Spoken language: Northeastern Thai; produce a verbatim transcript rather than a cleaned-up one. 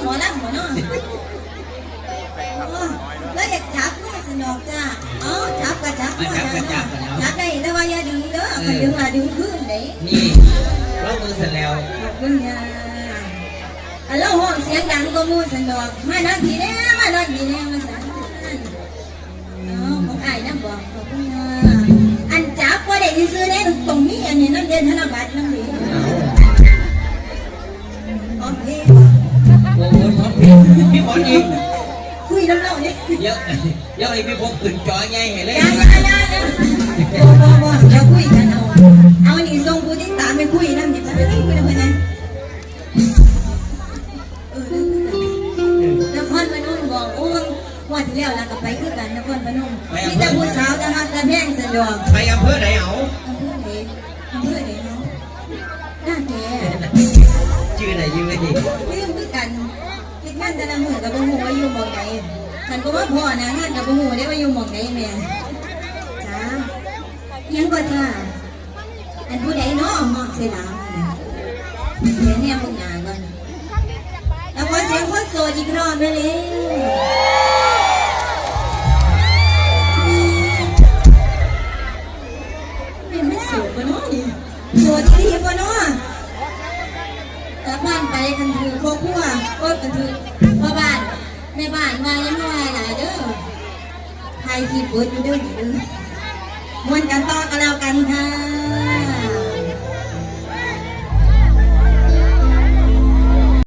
หมอลำบ่เนาะ โอ้ แล้วอยากจับมือสนอกจ้า เอ้า จับก็จับมือสนอก จับได้ แต่ว่าอย่าดึงเด้อ คันดึงละดึงคืนเด้ นี่ เรามือเสร็จแล้ว ขอบคุณค่ะ อันเราห้องเสียงดังกว่าหมู่สนอก มานอนพีแน่ มานอนพีแน่ มาสั่น เอ้า ของอ้ายนำบ่ ขอบคุณค่ะ อันจับบ่ได้ซื่อๆเด้ ต้องมีอันนี้นำเด้ ธนบัตรนำเด้ เอา พร้อมเพย์บ่ โอ้โห พร้อมเพย์ พี่บอลอีก คุยนำเราเด้ เดี๋ยว เดี๋ยวให้พี่พกขึ้นจอใหญ่ให้เลย อย่า อย่า อย่า อย่า บ่ บ่ บ่ เดี๋ยวคุยกันเอา เอาอันนี้ส่งผู้ติดตามไปคุยนำนี่ ไปคุยนำเพิ่นนะ เออ นครพนมบอก โอ้ย งวดที่แล้วล่ะก็ไปคือกัน นครพนม ไปอำเภอ มีแต่ผู้สาวตาฮักตาแพงสะดวก ไปอำเภอไหนเอา อำเภอไหน อำเภอไหนเนาะ หน้าแก ชื่ออะไรอยู่นี่ ลืมคือกัน เฮ็ดงานแต่ละมื้อก็บ่ฮู้ว่าอยู่หม่องใด คันบ่มาพ้อหน้างานก็บ่ฮู้เด้ว่าอยู่หม่องใดแม่ จ้า อิหยังก็จ้า อันผู้ใดเนาะมองใส่หลังนั่นน่ะ เดี๋ยวเนี่ยมึงหนาก่อน แล้วขอเสียงคนโสดอีกรอบหนึ่งเลย เป็นไม่โสดปะเนาะนี่ โสดอีหลีปะเนาะ กลับบ้านไปกันถือครอบครัว ก็กันถือพ่อบ้าน แม่บ้านว่ายังไม่ไหวหลายเด้อ ไทยที่เปิดอยู่เด้อนี่เด้อ ม่วนกันต่อกันแล้วกันค่ะ